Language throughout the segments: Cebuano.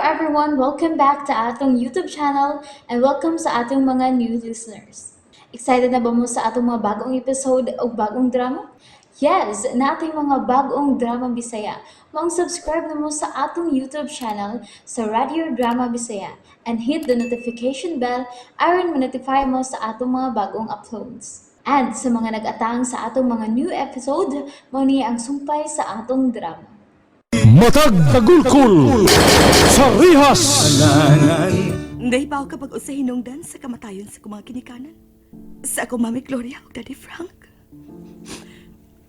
everyone! Welcome back to atong YouTube channel and welcome sa atong mga new listeners. Excited na ba mo sa atong mga bagong episode o bagong drama? Yes, nating mga bagong drama Bisaya. Maong subscribe na mo sa atong YouTube channel sa Radio Drama Bisaya and hit the notification bell aron ma-notify mo sa atong mga bagong uploads. And sa mga nag-atang sa atong mga new episode, mao ni ang sumpay sa atong drama. Matag Tagulkol sa Rihas. Nahibaw ka pag sa hinungdan sa kamatayon sa akong mga ginikanan. Sa akong Mami Gloria ug Daddy Frank.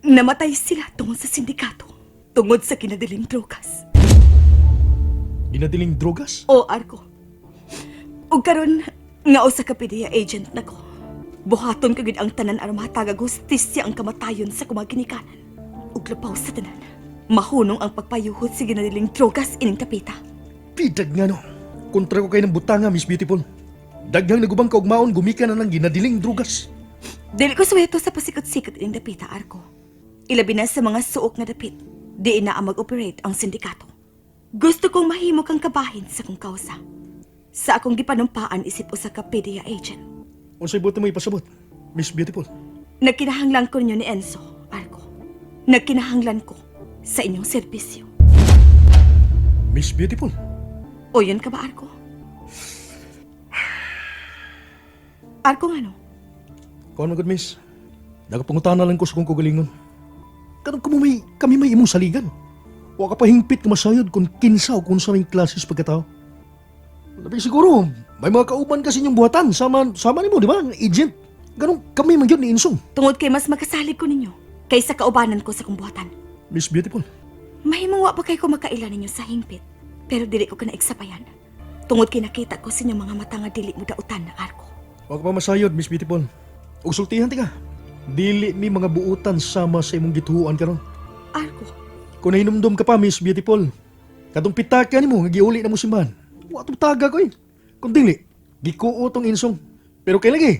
Namatay sila tungod sa sindikato. Tungod sa kinadiling drogas. Ginadiling drogas? O Arko. Ug karon nga usa ka PDEA agent nako. Buhaton ko gid ang tanan aron mahatag og hustisya ang kamatayon sa akong mga ginikanan. Ug lapaw sa tanan. Mahunong ang pagpayuhot sa ginadiling drogas ining tapita. Pidag nga no. Kontra ko kay ng butanga, Miss Beautiful. Daghang nagubang kaugmaon gumikan na ng ginadiling drogas. Dili ko suweto sa pasikot-sikot ining dapita, Arko. Ilabi na sa mga suok nga dapit, di na ang mag-operate ang sindikato. Gusto kong mahimo kang kabahin sa kong kausa. Sa akong gipanumpaan isip usa ka PDEA agent. Unsay buot mo ipasabot, Miss Beautiful? Nagkinahanglan ko ninyo ni Enzo, Arko. Nagkinahanglan ko sa inyong serbisyo. Miss Beautiful? O yun ka ba, Arko? Arko nga no? Kuan man gud, Miss. Nagapangutana lang ko sa kong kagalingon. Karon kamo may kami may imong saligan. Wa ka pa hingpit nga masayod kung kinsa o kung sa may klases pagkatao. Labi siguro, may mga kauban kasi inyong buhatan. Sama, sama nimo, di ba? Ang agent. Ganun kami man gyud ni Insong. Tungod kay mas makasalig ko ninyo kaysa kaubanan ko sa kong buhatan. Miss Beautiful. Mahimong wa pa kay ko makaila ninyo sa hingpit, pero dili ko kanaigsapayan. Tungod kay nakita ko sa inyong mga mata nga dili mo dautan na Arko. Wa ka pa masayod, Miss Beautiful. Ug sultihan ti ka. Dili mi mga buutan sama sa imong gituoan karon. Arko, Kung nahinumdum ka pa, Miss Beautiful, katong pitaka nimo nga giuli na mo simbahan. Wa tong taga ko eh. Kung dili, gikuo tong insong. Pero kay lagi,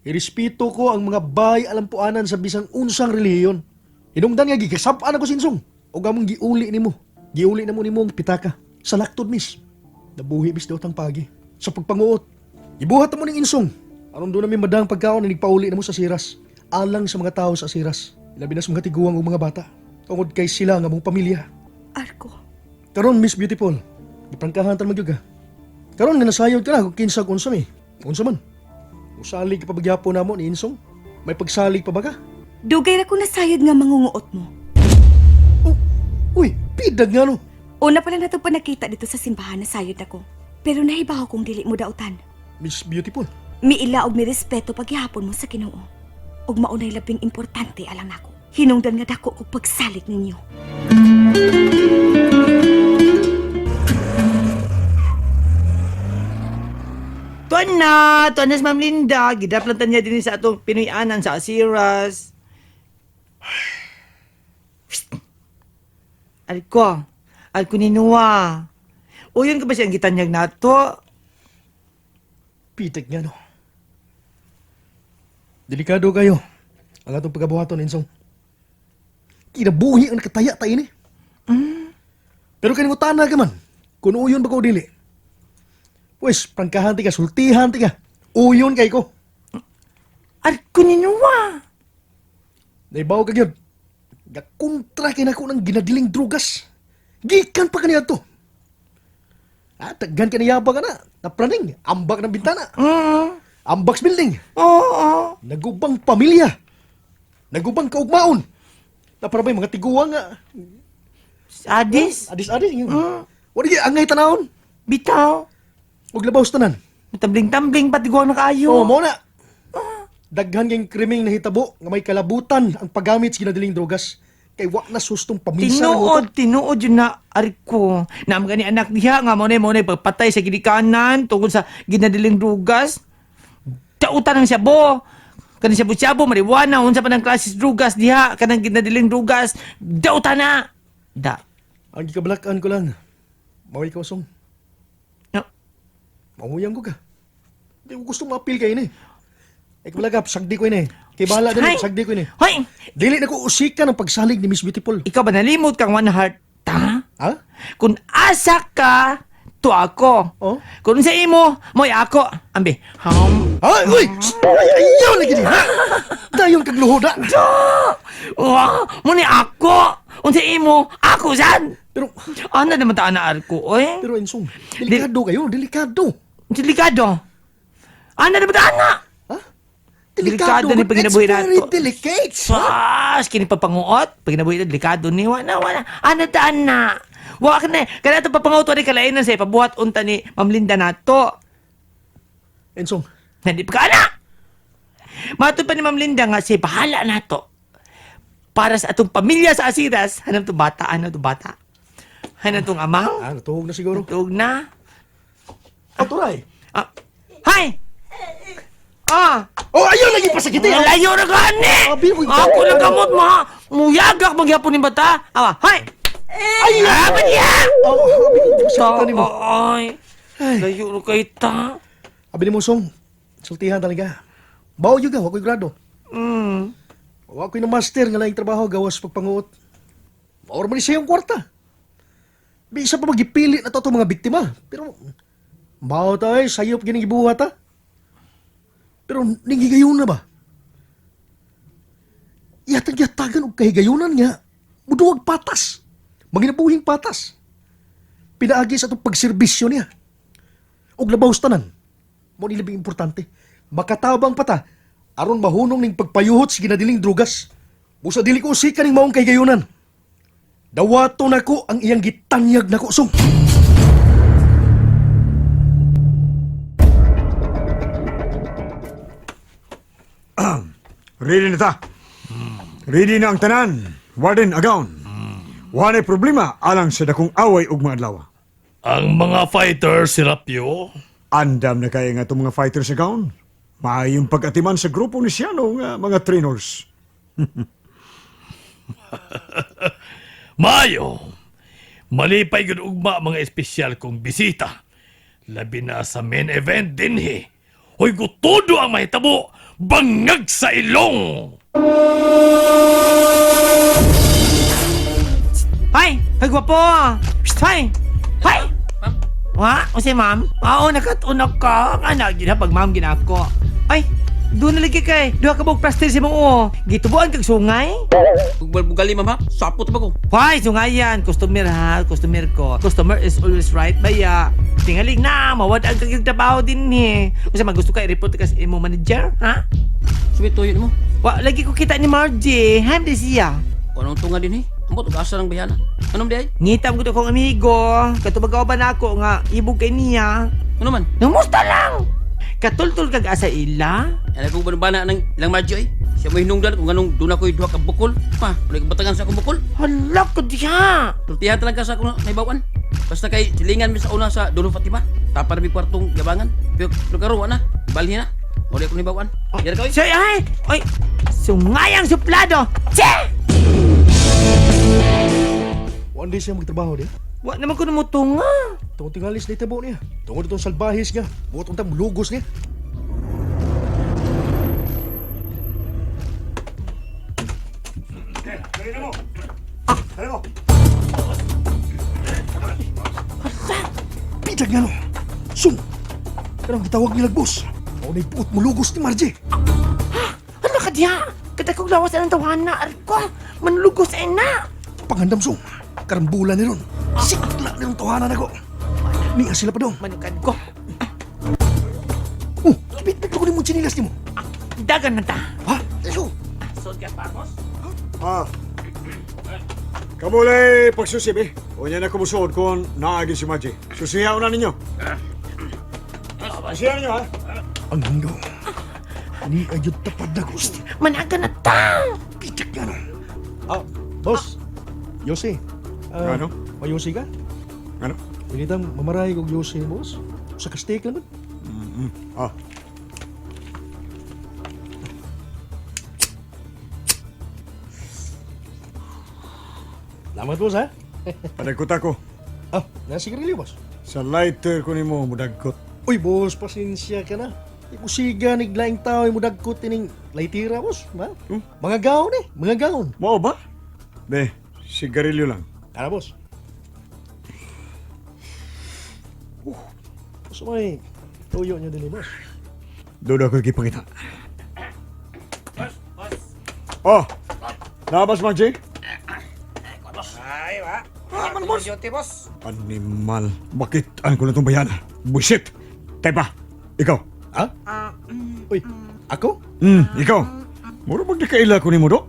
irespeto ko ang mga bay alampuanan sa bisang unsang relihiyon. Hinungdan nga gikasab-an ako sa insong. O gamong giuli nimo. Giuli na mo nimo ang pitaka. Sa laktod, miss. Nabuhi bis daw tang pagi. Sa pagpanguot. Ibuhat na mo ning insong. Aron doon namin madang pagkaon na nagpauli na mo sa siras. Alang sa mga tao sa siras. Labi na sa mga tiguang ug mga bata. Tungod kay sila nga mong pamilya. Arko, Karon Miss Beautiful, giprangkahan tan magyud ka. Karon nga nasayod ka na kung kinsa kung unsa mi. Unsa man? Usalig ka pa bagyapon namo ni Insong? May pagsalig pa ba ka? Dugay ra ko nasayod nga mangunguot mo. Oh, uy, pidag nga no. Una pa lang nato pa nakita dito sa simbahan na sayod ako. Pero nahibaw kong dili mo dautan. Miss Beautiful. Miila og mirespeto paghihapon mo sa Ginoo. Ug maunay labing importante alang nako. Hinungdan nga dako kog pagsalig ninyo. Tuan na, tuan na si Ma'am Linda. Gidap lang niya din sa atong Pinoy-anan sa Asiras. Psst. Alko, alko ni Noah. Uyon ka ba siyang gitanyag nato? Pidag nga no. Delikado kayo. Ang atong pagabuhaton, Insong. Kinabuhi ang nakataya tayo ni. Pero kaningutana ka man, kung uyon ba ko dili. Pwes, prangkahan ti ka, sultihan ti ka. Uyon kay ko. Alko ni Noah. Naibaw ka gyud. Gakontra kay nako ng ginadiling drugas. Gikan pa kaniya to. Ah, taggan ka niyaba ka na. Napraning, ambak ng bintana. Ambak sa building. Oo. Nagubang pamilya. Nagubang kaugmaon. Napara ba'y mga tiguang nga. Adis, Adis-adis. Mm. Wala gyud angay tanawon. Bitaw. Ug labaw sa tanan. Tambling-tambling pati guwang na kaayo. Oh, mo na. Daghan kayong krimeng nahitabo nga may kalabutan ang paggamit sa ginadiling drogas kay wa na sustong paminsa ng Tinuod, utak. tinuod yun na ariko. Naam gani anak diha nga mo na pagpatay sa ginikanan tungkol sa ginadiling drugas. Dautan ang siyabo. Kanang siyabo-siyabo, marijuana, unsa pa ng klases drugas diha, kanang ginadiling drugas, dautan na. Da. Ang gikabalakan ko lang. Maway ka usong. No. Manguyang ko ka. Di ko gusto maapil kay ini. Ay kabalaka, sagdi ko ini. Kay bahala Hay! dali, sagdi ko ini. Hoy! Dili na ko usikan ang pagsalig ni Miss Beautiful. Ikaw ba nalimot kang one heart? Ta? Ha? Kung asa ka, To ako. Oh? Kung sa imo, mo'y ako. Ambi. Hum. Ay, uy! Ay, ayaw lagi ni, ha? Dayon kag luhoda. Wah, mo ni ako. Unsa imo, ako sad. Pero, Ana naman ta ana arko, oy. pero Ensong, delikado kayo, delikado. Delikado. Ana naman ta ana. Ha? Delikado ni pagkinabuhi It's very nato. delicate. Pas, kini papanguot. Pagkinabuhi na, delikado ni. Wala, wala. Ana ta ana. Wa ka na. Kaya ito papanguot ni kalainan sa ipabuhat unta ni Ma'am Linda nato. Ensong, Hindi pa ka ana. Matod pa ni Ma'am Linda nga siya bahala nato. Para sa atong pamilya sa Asiras. Hanap tong bata, ano tong bata. Hanap tong amang. ah, natuhog na siguro. Tuog na. Aturay. Ah, hi! Ah! Oh, ayaw lagi pasakiti. Ang layo na gani! Abi, uy. Ako lang gamot mo ha! Muyagak magyapon ni bata! Awa, hi! Ay! Ah, ba niya? Oh, abi, pasakitan nimo. Ay! Layo na kay ta. Abi nimo song, sultihan talaga. Bao juga, wa ko'y grado. Wa ko'y na master nga laing trabaho gawas pagpanguot. Maor man ni siya yung kwarta. Bisa pa magipili na to itong mga biktima. Pero, bao ta ay, sayop gining gibuhat ha. Pero, ninghigayon na ba? Yatag-yatagan og kahigayunan nga, muduwag patas. Manginabuhing patas. Pinaagi sa itong pagserbisyo niya. Og labaw sa tanan, mo ni labing importante, makatabang pata, aron mahunong ning pagpayuhot sa ginadiling drugas. Busa dili ko usika ning maong kahigayunan. Dawato nako ang iyang gitanyag nako song. Ready na ta. Ready na ang tanan. Warden agaon. Wala problema alang sa dakong away ug mga adlaw. Ang mga fighter si Rapio, Andam na kaya nga itong mga fighters agaon. Maayong pag-atiman sa grupo ni Siano nga mga trainers. Mayo. Malipay gud ugma mga espesyal kong bisita. Labi na sa main event dinhi. Hoy gutudo ang mahitabo, bangag sa ilong. Hi! Hi, gwapo! Psst, hi! Hi! Wa? O si ma'am? Oo, nakatunog ka. Anak, yun ha, pag ma'am ginako. Ay, doon na lagi kay. Duha ka buong plaster si mong oo. Gitubuan kag sungay? Bugali ma'am ha? Sapot ba ko? Hoy, sungayan. Customer ha, customer ko. Customer is always right baya. Tingaling na, mawad ang kagig trabaho din eh. Kasi magusto ka i-report ka sa imo manager, ha? Sumituyo mo. Wa, lagi ko kita ni Margie. Ham di siya. Kung anong tunga din eh. Ambot, ug asa ng bayana. Anong di ay? Ngita mo akong amigo. Katubagaw ba na ako nga ibog kay niya. Ano man? Nangumusta lang? Katultul kag asa ila? Ano kong banubana ng ilang Marjo eh. Siya mo hinungdan kung anong doon ako'y duha ka bukol. Pa, wala kong batangan sa akong bukol. Hala ko diha. Tultihan talaga sa akong naibawan. Basta kay silingan mi sa una sa Dulo Fatima. Tapa na mi kwartong yabangan. Pero pero karon wa na. Balhin na. Wala akong naibawan. Yara ka oy. Siya, ay! Ay! Sungayang suplado! Che! One day siya magtrabaho niya. Wa naman ko numutunga. Tungod tingalis na itabo niya. Tungod itong salbahis niya. Buot untang lugos niya. Pitag nga no. Sung! Kanang gitawag nilag boss. Mao na'y buot mo lugos ni Margie. Hala ka diha. Kada kong lawas ang tawana, arko. Manlugos ay na. Pangandam sung. Karambulan ni ron. Sikla ni ron tawanan ako. Niya sila pa dong. Manukan ko. Oh, bitbit ko ni mo chinilas ni mo. Dagan na ta. Ha? Ayo. Sod ka pagos. Ah. Kamulay pagsusib eh. Unya na kumusuod kung naagi si Maji. Susihaw na ninyo. Susihaw ninyo ha. Ang hanggaw. Ni ayod tapad na gusto. Managa na ta. Pitak nga no. Ah, boss. Yose. Ah, Ano? May Yose ka? Ano? Pinitang mamaray kog Yose, boss. Sa kastik lang man. Ah. Salamat, boss, ha? Padagkot ako. Ah, nasigarilyo, boss. Sa lighter ko nimo mudagkot. Uy, boss, pasensya ka na. Ipusiga ni laing tao mo dagkot ining laytira, boss. Ha? Hmm? Mga gaon eh, mga gaon. Mao ba? Be, sigarilyo lang. Tara, boss. Gusto may tuyo niya din, boss. Doon ako gipangita. Oh, nabas Mang Jake? Ay, wa. Ah, man, boss. Boss. Animal, bakit an ko na itong bayana? Bullshit! Tepa, ikaw. Ha? Uy, ako? Ikaw. Muro magdakaila ko ni mo do?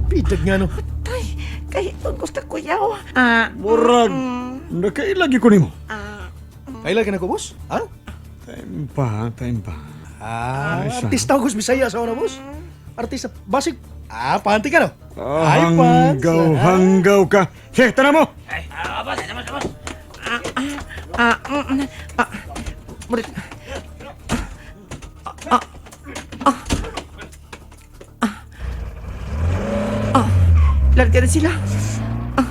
Pidag nga no. Tay, kay itong gusto kuyaw. Ah, Murag, nakaila gyud ko nimo. Kailan ka na ko, boss? Ha? Time pa, time pa. Ah, Ay, siya. artista ako sa Bisaya sa una, boss. Artista, basig. Ah, panty ka no? Ah, Ay, pants. hanggaw, hanggaw ka. Sige, tara mo! ah, ah, murit. Ah, ah, ah, ah, ah, larga na sila. Ah,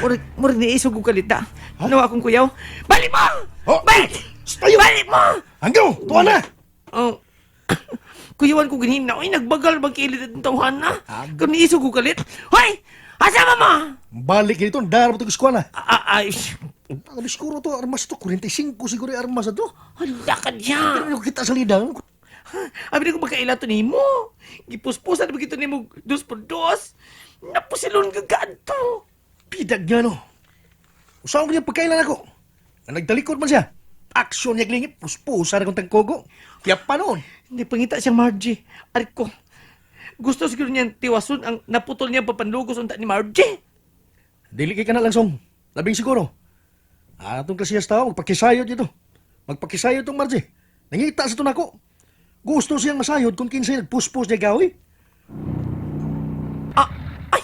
murit, murit ni isog ko kalita. Nawa akong kuyaw. Balik mo! Oh! Balik! Tayo! Balik mo! Hanggaw, tuwa na! Oh. Kuyawan ko ganhin na. Uy, nagbagal magkilit at tawhan na. Kung niisog ko kalit. Hoy! Asa mo? Balik dito, darap ito eskwela. Ah, ay, Ang siguro to, armas to, 45 siguro yung armas na to. hala ka niya. Pero kita sa lidang, Abi na ko magkaila to nimo. Gipuspusan ba kito nimo dos por dos. Napusilon ka kaadto. Pidag nga no. Usaon ko niya pagkailan ako. Na nagtalikod man siya. Aksyon niya klingip, puspusa na kong tagkogo. Kaya pa noon. Hindi pangita siyang Margie. Ari ko. Gusto siguro niyang tiwason ang naputol niya papanlugos unta ni Margie. Dili kay ka na lang song. Labing siguro. Atong klasiyas tao, magpakisayod dito. Magpakisayod tong Margie. Nangita sa tunako. Gusto siyang masayod kung kinsay nagpuspos niya gawi. Ah, ay!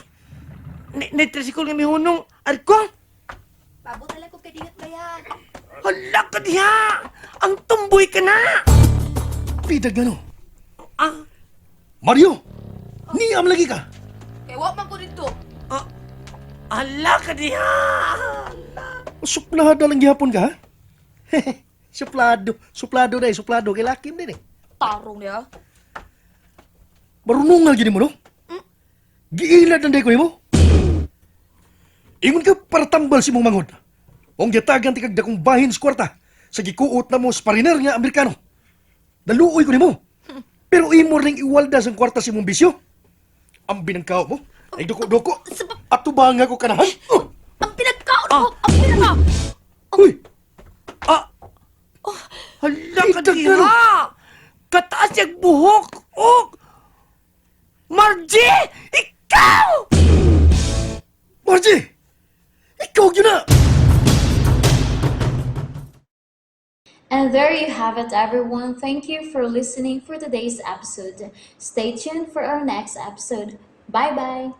Ni tricycle nga mihunong. Ari ko. Pabot na lang kung kadingat ba yan. Hala ka diha! Ang tumboy ka na! Pidag nga no. Ah, Mario! Niam lagi ka! Kay wa man ko dito. ah, hala ka diha! Suplado lang gihapon ka, ha? Suplado. Suplado na eh. Suplado. Kay lakim din eh. Tarong niya. Marunong nga gini mo, no? Giilad na ko nimo. Ingon ka para tambal si mong mangod. Ong gitagan ti kag dakong bahin sa kwarta sa gikuot na mo sa pariner nga Amerikano. Naluoy ko nimo. Pero imo ring iwalda sang kwarta si mong bisyo. Ang binangkao mo. Ay duko-duko. Atubang ko kanahan. Oh! Ang pinagkaon ko! Ang pinaka... Uy! Ah! Hala ka Pidag na, no? diha! Kataas yung buhok! Oh! Margie! Ikaw! Margie! Ikaw yun na! And there you have it, everyone. Thank you for listening for today's episode. Stay tuned for our next episode. Bye bye.